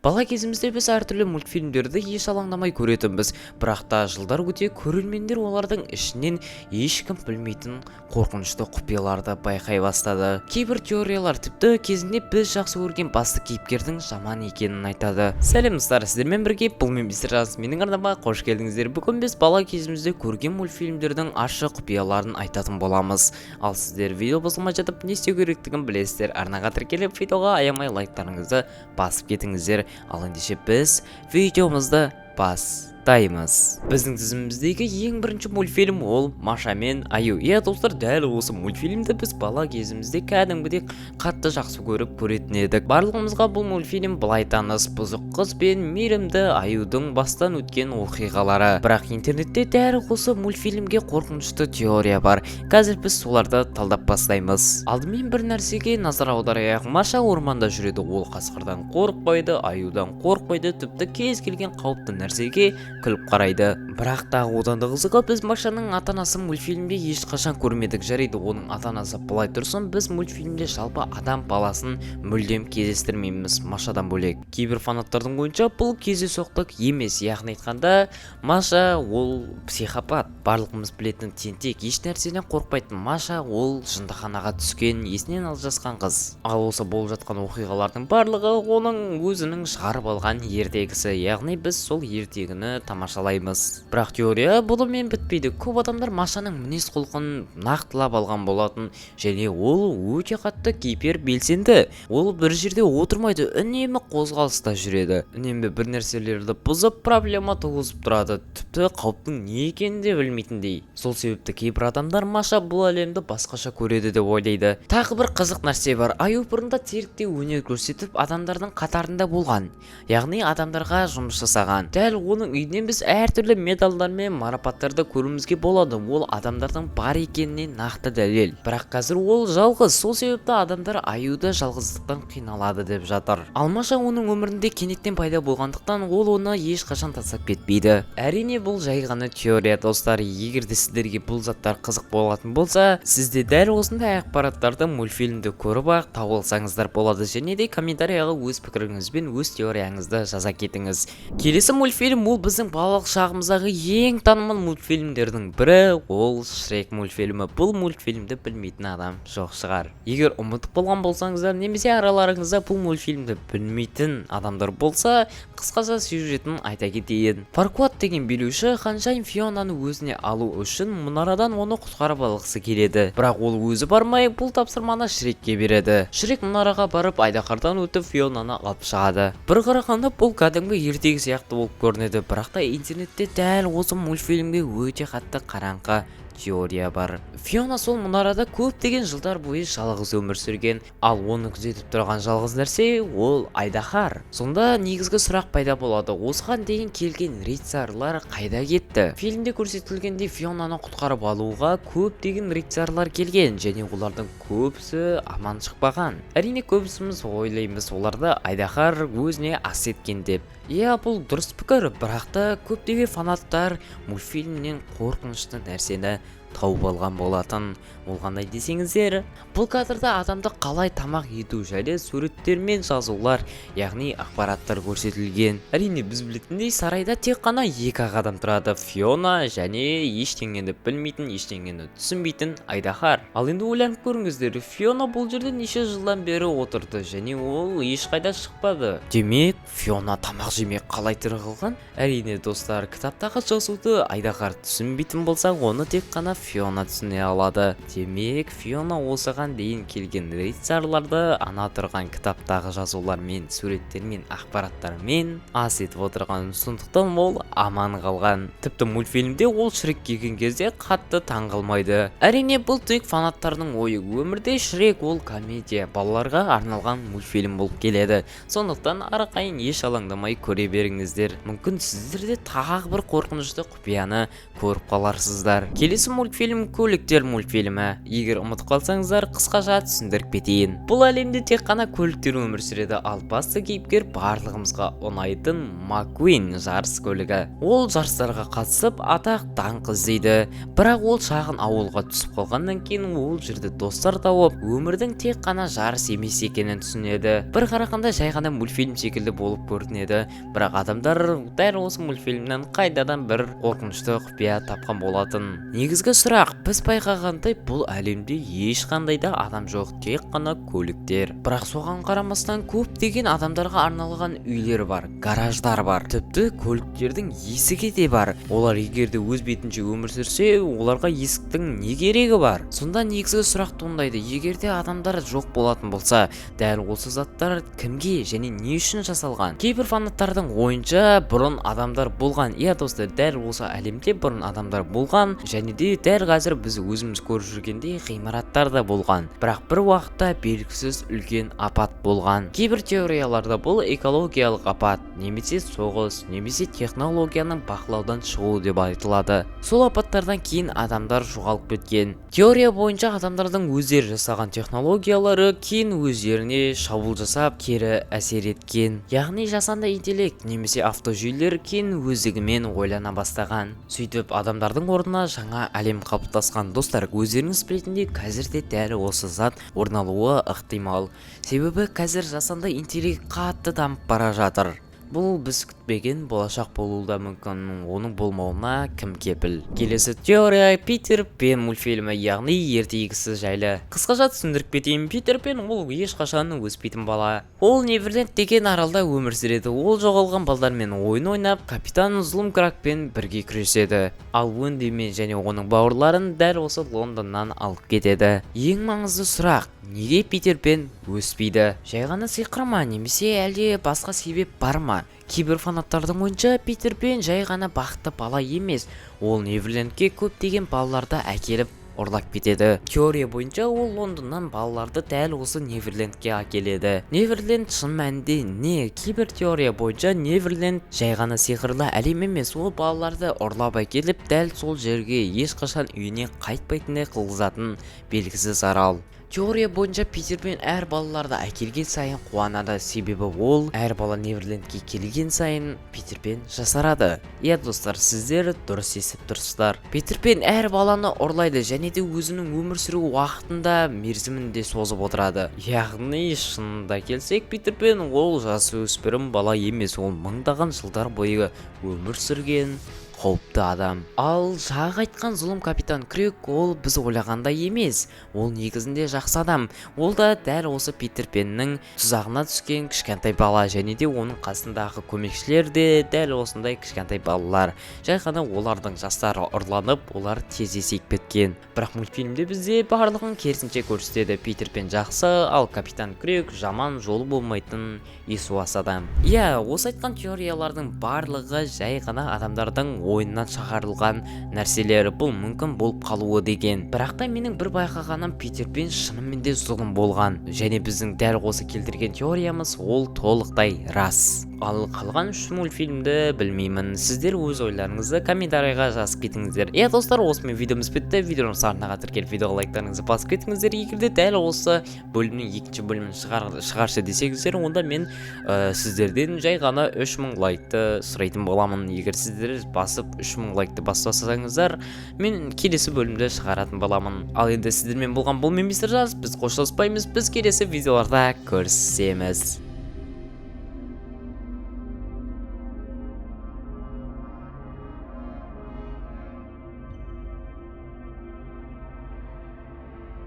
Бала кезімізде біз әртүрлі мультфильмдерді еш алаңдамай көретінбіз. Бірақ та жылдар өте көрермендер олардың ішінен ешкім білмейтін қорқынышты құпияларды байқай бастады. Кейбір теориялар тіпті кезінде біз жақсы көрген басты кейіпкердің жаман екенін айтады. Сәлем, достар! Сіздермен бірге бұл мен, Мистер Жас. Менің арнама қош келдіңіздер. Бүгін біз бала кезімізде көрген мультфильмдердің ащы құпияларын айтатын боламыз. Ал сіздер видео бұзылмай жатып не істеу керектігін білесіздер: арнаға тіркеліп, видеоға аямай лайктарыңызды басып кетіңіздер. Ал ендеше біз видеомызды бастаймыз. Біздің тізіміміздегі ең бірінші мультфильм ол «Маша мен аю». Иә, достар, дәл осы мультфильмді біз бала кезімізде кәдімгідей қатты жақсы көріп көретін едік. Барлығымызға бұл мультфильм былай таныс: бұзық қыз бен мейірімді аюдың бастан өткен оқиғалары. Бірақ интернетте дәл осы мультфильмге қорқынышты теория бар. Қазір біз соларды талдап бастаймыз. Алдымен бір нәрсеге назар аударайық. Маша орманда жүреді. Ол қасқырдан қорықпайды, аюдан қорықпайды, тіпті кез келген қауіпті нәрсеге күліп қарайды. Бірақ та одан да қызығы, біз Машаның ата анасын мультфильмде ешқашан көрмедік. Жарайды, оның ата анасы былай тұрсын, біз мультфильмде жалпы адам баласын мүлдем кездестірмейміз Машадан бөлек. Кейбір фанаттардың ойынша, бұл кездейсоқтық емес, яғни айтқанда, Маша ол психопат. Барлығымыз білетін тентек, еш нәрседен қорықпайтын Маша ол жындыханаға түскен, есінен алжасқан қыз. Ал осы болып жатқан оқиғалардың барлығы оның өзінің шығарып алған ертегісі, яғни біз сол ертегіні тамашалаймыз. Бірақ теория бұнымен бітпейді. Көп адамдар Машаның мінез құлқын нақтылап алған болатын және ол өте қатты гипер белсенді. Ол бір жерде отырмайды, үнемі қозғалыста жүреді, үнемі бір нәрселерді бұзып, проблема туғызып тұрады, тіпті қауіптің не екенін де білмейтіндей. Сол себепті кейбір адамдар Маша бұл әлемді басқаша көреді деп ойлайды. Тағы бір қызық нәрсе бар: аю бұрында циркте өнер көрсетіп, адамдардың қатарында болған, яғни адамдарға жұмыс жасаған. Дәл оның үйінен біз әртүрлі медальдар мен марапаттарды көруімізге болады. Ол адамдардың бар екеніне нақты дәлел. Бірақ қазір ол жалғыз. Сол себепті адамдар аюды жалғыздықтан қиналады деп жатыр. Ал Маша оның өмірінде кенеттен пайда болғандықтан, ол оны ешқашан тастап кетпейді. Әрине, бұл жай ғана теория, достар. Егер де сіздерге бұл заттар қызық болатын болса, сіз де дәл осындай ақпараттарды мультфильмді көріп ақ тауып алсаңыздар болады. Және де комментарияға өз пікіріңіз бен өз теорияңызды жаза кетіңіз. Келесі мультфильм ол біздің балалық шағымыздағы ең танымал мультфильмдердің бірі, ол «Шрек» мультфильмі. Бұл мультфильмді білмейтін адам жоқ шығар. Егер ұмытып болған болсаңыздар немесе араларыңызда бұл мультфильмді білмейтін адамдар болса, қысқаша сюжетін айта кетейін. Фаркуат деген билеуші ханшайым Фионаны өзіне алу үшін мұнарадан оны құтқарып алғысы келеді. Бірақ ол өзі бармай, бұл тапсырманы Шрекке береді. Шрек мұнараға барып, айдаһардан өтіп, Фионаны алып шығады. Бір қарағанда, бұл кәдімгі ертегі сияқты болып көрінеді. Бірақ та интернетте дәл осы мультфильмге өте қатты қараңғы теория бар. Фиона сол мұнарада көптеген жылдар бойы жалғыз өмір сүрген, ал оны күзетіп тұрған жалғыз нәрсе ол айдаһар. Сонда негізгі сұрақ пайда болады: осыған дейін келген рыцарьлар қайда кетті? Фильмде көрсетілгендей, Фионаны құтқарып алуға көптеген рыцарьлар келген және олардың көбісі аман шықпаған. Әрине, көбісіміз ойлаймыз, оларды айдаһар өзіне ас еткен деп. Иә, бұл дұрыс пікір. Бірақ та көптеген фанаттар мультфильмнен қорқынышты нәрсені тауып алған болатын. Ол қандай десеңіздер, бұл кадрда адамды қалай тамақ ету жайлы суреттер мен жазулар, яғни ақпараттар көрсетілген. Әрине, біз білетіндей, сарайда тек қана екі ақ адам тұрады: Фиона және ештеңені білмейтін, ештеңені түсінбейтін айдаһар. Ал енді ойланып көріңіздер: Фиона бұл жерде неше жылдан бері отырды және ол ешқайда шықпады. Демек, Фиона тамақ жемей қалай тірі қалған? Әрине, достар, кітаптағы жазуды айдаһар түсінбейтін болса, оны тек қана Фиона түсіне алады. Демек, Фиона осыған дейін келген рыцарьларды ана тұрған кітаптағы жазулармен, суреттермен, ақпараттармен ас етіп отырған. Сондықтан ол аман қалған. Тіпті мультфильмде ол Шрек келген кезде қатты таң қалмайды. Әрине, бұл тек фанаттардың ойы. Өмірде «Шрек» ол комедия, балаларға арналған мультфильм болып келеді. Сондықтан арқайын еш алаңдамай көре беріңіздер. Мүмкін, сіздер де тағы бір қорқынышты құпияны көріп қаларсыздар. Келесі мультфильм Мультфильм көліктер мультфильмі. Егер ұмытып қалсаңыздар, қысқаша түсіндіріп кетейін. Бұл әлемде тек қана көліктер өмір сүреді, ал басты кейіпкер барлығымызға ұнайтын Маккуин жарыс көлігі. Ол жарыстарға қатысып, атақ даңқ іздейді. Бірақ ол шағын ауылға түсіп қалғаннан кейін, ол жерде достар тауып, өмірдің тек қана жарыс емес екенін түсінеді. Бір қарағанда жай ғана мультфильм секілді болып көрінеді, бірақ адамдар дәл осы мультфильмнен қайтадан бір қорқынышты құпия тапқан болатын. Негізгі сұрақ: біз байқағандай, бұл әлемде ешқандай да адам жоқ, тек қана көліктер. Бірақ соған қарамастан көптеген адамдарға арналған үйлер бар, гараждар бар, тіпті көліктердің есігі де бар. Олар егер де өз бетінше өмір сүрсе, оларға есіктің не керегі бар? Сонда негізгі сұрақ туындайды: егер де адамдар жоқ болатын болса, дәл осы заттар кімге және не үшін жасалған? Кейбір фанаттардың ойынша, бұрын адамдар болған. Иә, достар, дәл осы әлемде бұрын адамдар болған және де дәл қазір біз өзіміз көріп жүргендей ғимараттар да болған. Бірақ бір уақытта белгісіз үлкен апат болған. Кейбір теорияларда бұл экологиялық апат немесе соғыс немесе технологияның бақылаудан шығуы деп айтылады. Сол апаттардан кейін адамдар жоғалып кеткен. Теория бойынша, адамдардың өздері жасаған технологиялары кейін өздеріне шабуыл жасап, кері әсер еткен. Яғни жасанды интеллект немесе автожүйелер кейін өздігімен ойлана бастаған. Сөйтіп адамдардың орнына жаңа әлем қалыптасқан. Достар, өздеріңіз білетіндей, қазір де дәл осы зат орын алуы ықтимал, себебі қазір жасанды интеллект қатты дамып бара жатыр. Бұл біз күтпеген болашақ болуы да мүмкін, оның болмауына кім кепіл? Келесі теория Питер Пен мультфильмі, яғни ертегісі жайлы. Қысқаша түсіндіріп кетейін. Питер Пен ол ешқашан өспейтін бала. Ол Неверленд деген аралда өмір сүреді. Ол жоғалған балдармен ойын ойнап, капитан Зұлым Кракпен бірге күреседі. Ал Уэндимен және оның бауырларын дәл осы Лондоннан алып кетеді. Ең маңызды сұрақ: неге Питер Пен өспейді? Жай ғана сиқыр ма немесе әлде басқа себеп бар ма? Кейбір фанаттардың ойынша, Питер Пен жай ғана бақытты бала емес, ол Неверлендке көптеген балаларды әкеліп, ұрлап кетеді. Теория бойынша, ол Лондоннан балаларды дәл осы Неверлендке әкеледі. Неверленд шын мәнінде не? Кейбір теория бойынша, Неверленд жай ғана сиқырлы әлем емес, ол балаларды ұрлап әкеліп, дәл сол жерге ешқашан үйіне қайтпайтындай қылғызатын белгісіз арал. Теория бойынша, Питер Пен әр балаларды әкелген сайын қуанады, себебі ол әр бала Неверлендке келген сайын Питер Пен жасарады. Иә, достар, сіздер дұрыс естіп тұрсыздар. Питер Пен әр баланы ұрлайды және де өзінің өмір сүру уақытында мерзімін де созып отырады. Яғни шынында келсек, Питер Пен ол жасөспірім бала емес, ол мыңдаған жылдар бойы өмір сүрген қауіпті адам. Ал жаңағы айтқан зұлым капитан Крюк ол біз ойлағандай емес, ол негізінде жақсы адам. Ол да дәл осы Питер Пеннің тұзағына түскен кішкентай бала және де оның қасындағы көмекшілер де дәл осындай кішкентай балалар. Жай ғана олардың жастары ұрланып, олар тез есейіп кеткен. Бірақ мультфильмде бізде барлығын керісінше көрсетеді: Питер Пен жақсы, ал капитан Крюк жаман, жолы болмайтын есуас адам. Иә, осы айтқан теориялардың барлығы жай ғана адамдардың ойынан шығарылған нәрселер, бұл мүмкін болып қалуы деген. Бірақ та менің бір байқағаным, Питер Пен шынымен де зұлым болған және біздің дәл осы келтірген теориямыз ол толықтай рас. Ал қалған үш мультфильмді білмеймін, сіздер өз ойларыңызды комментарийға жазып кетіңіздер. Иә, достар, осымен видеомыз бітті. Видеоның арнаға тіркеліп, видеоға лайктарыңызды басып кетіңіздер. Егер де дәл осы бөлімнің екінші бөлімін шығаршы десеңіздер, онда мен сіздерден жай ғана 3000 лайкты сұрайтын боламын. Егер сіздер басып 3000 лайкты бассаңыздар, мен келесі бөлімді шығаратын боламын. Ал енді сіздермен болған бұл мен, Мистер Жас. Біз қоштаспаймыз, біз келесі видеоларда көрісеміз.